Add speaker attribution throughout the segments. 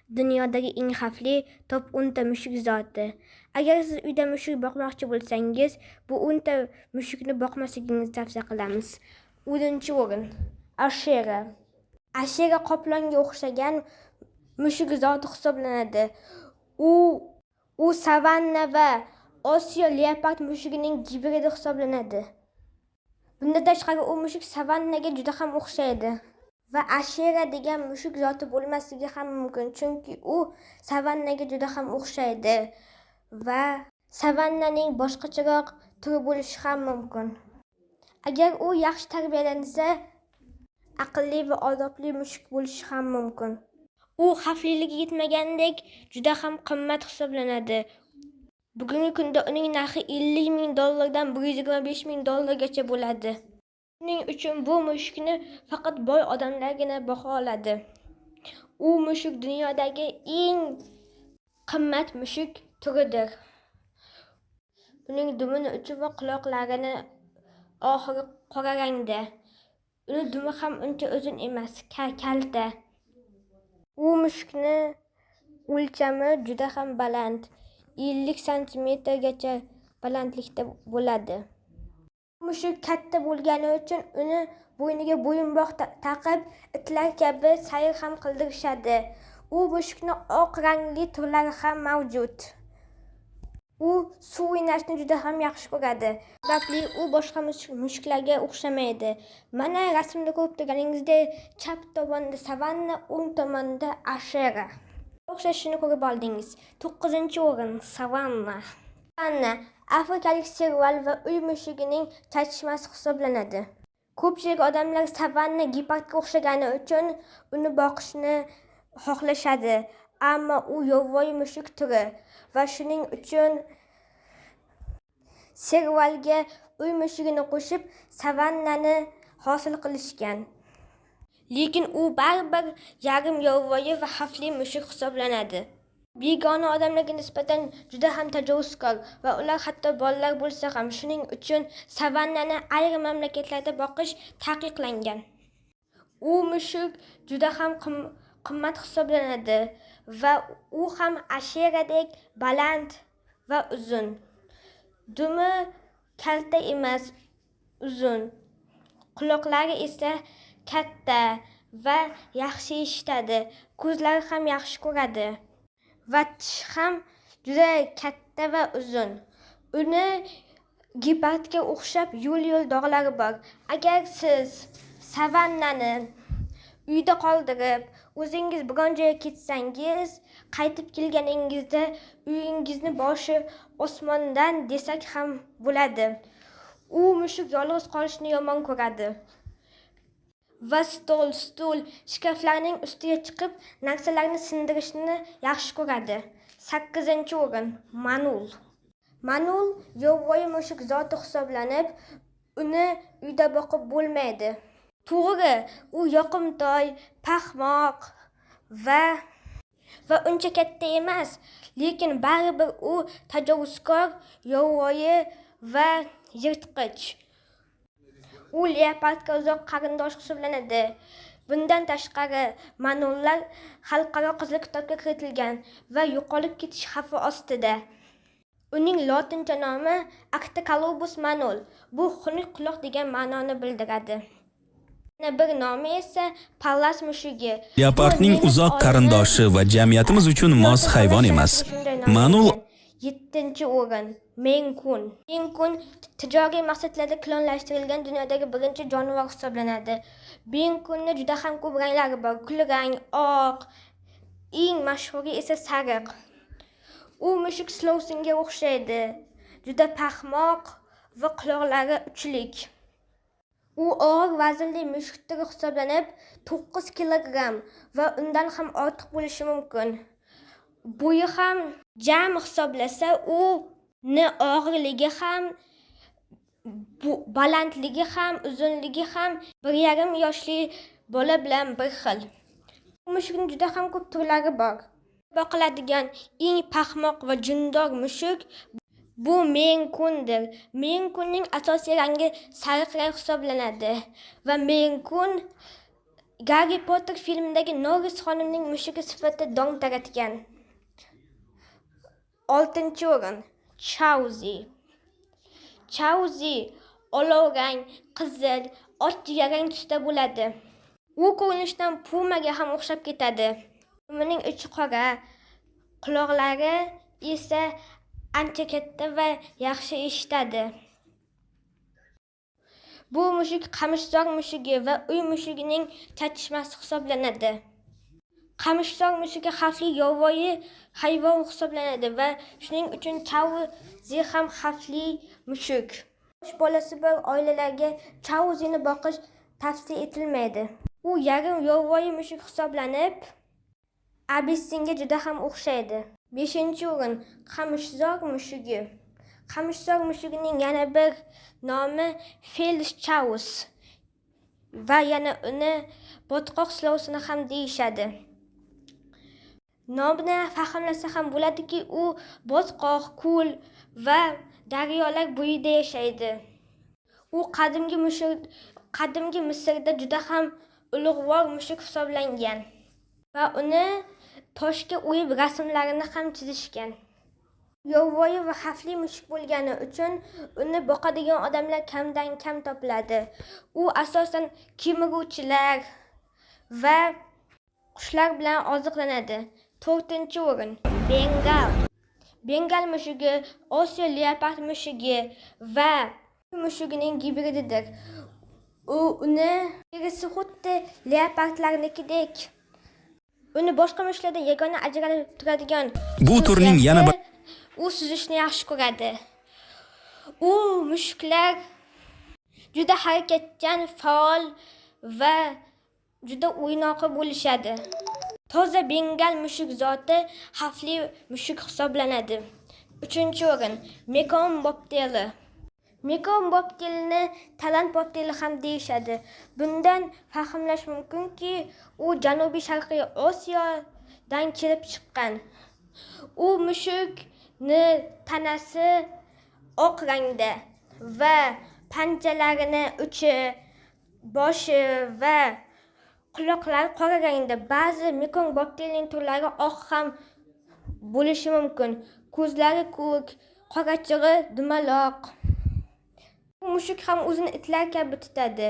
Speaker 1: Dunyodagi eng xavfli top 10 ta mushuk zoti. Agar siz uyda mushuk boqmoqchi bo'lsangiz, bu 10 ta mushukni boqmasligingizni tavsiya qilamiz. 10-o'rin. Ashera. Ashera qoplonga o'xshagan mushuk zoti hisoblanadi. U savanna va Osiyo leopard mushugining gibridi hisoblanadi. Bundan tashqari, u mushuk savannaga juda ham o'xshaydi. Va Ashera degan mushuk zoti bo'lmasligi ham mumkin, chunki u savannaga juda ham o'xshaydi va savannaning boshqacharoq turi bo'lishi ham mumkin. Agar u yaxshi tarbiyalansa, aqlli va odobli mushuk bo'lishi ham mumkin. U xavfliligi yetmagandek juda ham qimmat hisoblanadi. Bugungi kunda uning narxi 50 ming dollardan 125 ming dollargacha bo'ladi. Shuning uchun bu mushukni faqat boy odamlargina boqa oladi. U mushuk dunyodagi eng qimmat mushuk turidir. Uning dumini uchi va quloqlarini oxiri qora rangda. Uni dumi ham uncha uzun emas, kalta. U mushukni o'lchami juda ham baland, 50 santimetrgacha balandlikda bo'ladi. Mushuk katta bo'lgani uchun uni bo'yniga bo'yinbog' taqib, itlar kabi sayr ham qildirishadi. U mushukni oq rangli turlari ham mavjud. U suv o'ynashni juda ham yaxshi ko'radi. Sababli u boshqa mushuklarga o'xshamaydi. Mana rasmda ko'rib turganingizdek, chap tomonda savanna, o'ng tomonda Ashera. O'xshashini ko'rib oldingiz. 9-o'rin savanna. Savanna afrikalik serval va uy mushugining chatishmasi hisoblanadi. Ko'pchilik odamlar savanna gepardga o'xshagani uchun uni boqishni xohlashadi, ammo u yovvoyi mushuk turi va shuning uchun servalga uy mushugini qo'shib savannani hosil qilishgan. Lekin u baribir yarim yovvoyi va xavfli mushuk hisoblanadi. Begona odamlarga nisbatan juda ham tajovuzkor va ular hatto bolalar bo'lsa ham, shuning uchun savannani ayrim mamlakatlarda boqish taqiqlangan. U mushuk juda ham qimmat hisoblanadi va u ham Asheradek baland va uzun. Dumi kalta emas, uzun. Quloqlari esa katta va yaxshi eshitadi. Ko'zlari ham yaxshi ko'radi. Va tishi ham juda katta va uzun. Uni gepardga o'xshab yo'l-yo'l dog'lari bor. Agar siz savannani uyda qoldirib, o'zingiz biron joyga ketsangiz, qaytib kelganingizda uyingizni boshi osmondan desak ham bo'ladi. U mushuk yolg'iz qolishni yomon ko'radi. Va stol, stul, shkaflarning ustiga chiqib narsalarni sindirishni yaxshi ko'radi. 8-o'rin Manul. Manul yovvoyi mushuk zoti hisoblanib, uni uyda boqib bo'lmaydi. To'g'ri, u yoqimtoy, paxmoq va uncha katta emas, lekin baribir u tajovuzkor, yovvoyi va yirtqich. U leopardga uzoq qarindosh hisoblanadi. Bundan tashqari, manullar xalqaro qizil kitobga kiritilgan va yo'qolib ketish xavfi ostida. Uning lotincha nomi Actocolobus manul. Bu xunuk quloq degan ma'noni bildiradi. Yana bir nomi esa Pallas mushugi.
Speaker 2: Leopardning uzoq qarindoshi va jamiyatimiz uchun mos hayvon emas. Manul
Speaker 1: 7-o'rin Meyn-kun. Meyn-kun tijoriy maqsadlarda klonlashtirilgan dunyodagi birinchi jonivor hisoblanadi. Meyn-kunni juda ham ko'p ranglari bor. Kulrang, oq, eng mashhuri esa sariq. U mushuk Slovsinga o'xshaydi. Juda paxmoq va quloqlari uchlik. U og'ir vaznli mushuk turi hisoblanib, 9 kilogramm va undan ham ortiq bo'lishi mumkin. Bo'yi ham jam hisoblasa, u ni og'irligi ham, balandligi ham, uzunligi ham 1,5 yoshli bola bilan bir xil. Bu mushukning juda ham ko'p turlari bor. Boqiladigan eng paxmoq va jundor mushuk bu Meyn-kundir. Meyn-kunning asosiy rangi sariq rang hisoblanadi va Meyn-kun Garri Potter filmidagi Norris xonimning mushugi sifatida dong taratgan. 6-o'rin Chauzi. Chauzi olovrang, qizil, och jigarrang tusda bo'ladi. U ko'rinishdan pumaga ham o'xshab ketadi. Dumining uchi qora, quloqlari esa ancha katta va yaxshi eshitadi. Bu mushuk qamishzor mushugi va uy mushugining chatishmasi hisoblanadi. Qamishzor mushugi xavfli yovvoyi hayvon hisoblanadi va shuning uchun Chauzi ham xavfli mushuk. Yosh bolasi bor oilalarga Chauzini boqish tavsiya etilmaydi. U yarim yovvoyi mushuk hisoblanib, abissinga juda ham o'xshaydi. 5-o'rin Qamishzor mushugi. Qamishzor mushugining yana bir nomi Felis chaus va yana uni botqoq silovsini ham deyishadi. Nomidan fahmlasa ham bo'ladiki, u botqoq, ko'l va daryolar bo'yida yashaydi. U qadimgi Misrda juda ham ulug'vor mushuk hisoblangan va uni toshga o'yib rasmlarini ham chizishgan. Yovvoyi va xavfli mushuk bo'lgani uchun uni boqadigan odamlar kamdan kam topiladi. U asosan kemiruvchilar va qushlar bilan oziqlanadi. 4-o'rin Bengal. Bengal mushugi Osiyo leopard mushugi va mushugining gibrididir. U uni terisi xuddi leopardlarnikidek. Uni boshqa mushuklardan yagona ajralib turadigan
Speaker 2: Bu turning yana bir
Speaker 1: u suzishni yaxshi ko'radi. U mushuklar juda harakatchan, faol va juda o'ynoqi bo'lishadi. Toza Bengal mushuk zoti xavfli mushuk hisoblanadi. 3-o'rin Mekong bobteli. Mekong bobtelini Tailand bobteli ham deyishadi. Bundan fahmlash mumkinki, u Janubiy Sharqiy Osiyodan kelib chiqqan. U mushukni tanasi oq rangda va panjalarini uchi, boshi va quloqlari qora rangda. Ba'zi Mekong bobtelining turlari oq ham bo'lishi mumkin. Ko'zlari ko'k, qorachig'i dumaloq. Bu mushuk ham o'zini itlar kabi tutadi.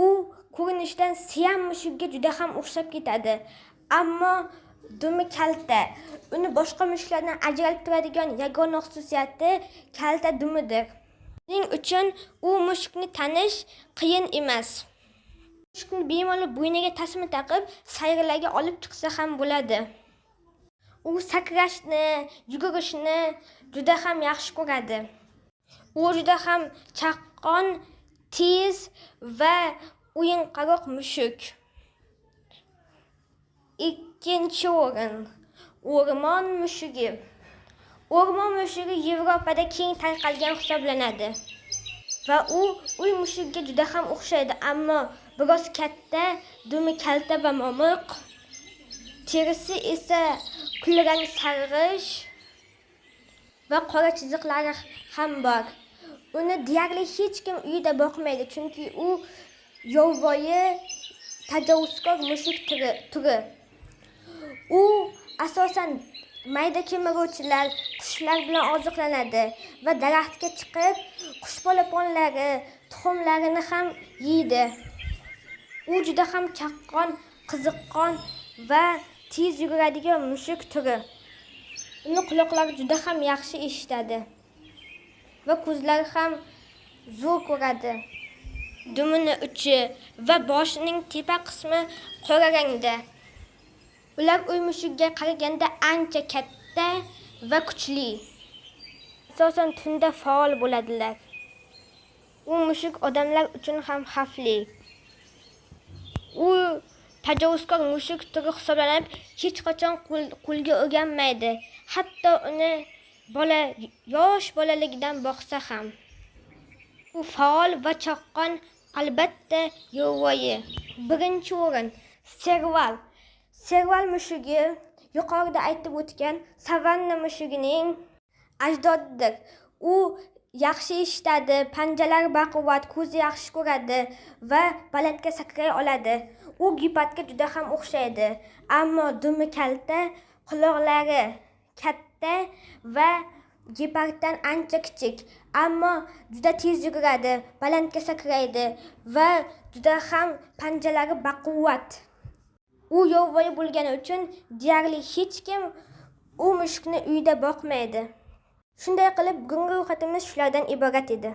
Speaker 1: U ko'rinishdan Siam mushugiga juda ham o'xshab ketadi, ammo dumi kalta. Uni boshqa mushuklardan ajralib turadigan yagona xususiyati kalta dumidir. Shuning uchun u mushukni tanish qiyin emas. Mushukni bemalol bo'yniga tasma taqib, sayrlarga olib chiqsa ham bo'ladi. U sakrashni, yugurishni juda ham yaxshi ko'radi. U juda ham chaqqon, tez va o'yinqaroq mushuk. 2-o'rin O'rmon mushugi. O'rmon mushugi Yevropada keng tarqalgan hisoblanadi va u uy mushugiga juda ham o'xshaydi, ammo biroz katta, dumi kalta va momiq, terisi esa kulrang sarg'ish va qora chiziqlari ham bor. Uni deyarli hech kim uyida boqmaydi, chunki u yovvoyi tajovuzkor mushuk turi. U asosan mayda kemiruvchilar, qushlar bilan oziqlanadi va daraxtga chiqib qush polaponlari, tuxumlarini ham yeydi. U juda ham chaqqon, qiziqqon va tez yuguradigan mushuk turi. Uni quloqlari juda ham yaxshi eshitadi va ko'zlari ham zo'r ko'radi. Dumini uchi va boshining tepa qismi qora rangda. Ular uy mushugiga qaraganda ancha katta va kuchli. Asosan tunda faol bo'ladilar. U mushuk odamlar uchun ham xavfli. U tajovuzkor mushuk turi hisoblanib, hech qachon qo'lga o'rganmaydi. Hatto uni yosh bolaligidan boqsa ham. U faol va chaqqon, albatta yovvoyi. 1-o'rin Serval. Serval mushugi yuqorida aytib o'tgan savanna mushugining ajdodidir. U yaxshi eshitadi, panjalari baquvvat, ko'zi yaxshi ko'radi va balandga sakray oladi. U gepardga juda ham o'xshaydi, ammo dumi kalta, quloqlari katta va geparddan ancha kichik, ammo juda tez yuguradi, balandga sakraydi va juda ham panjalari baquvvat. U yovvoyi bo'lgani uchun deyarli hech kim u mushukni uyda boqmaydi. Shunday qilib, bugungi ro'yxatimiz shulardan iborat edi.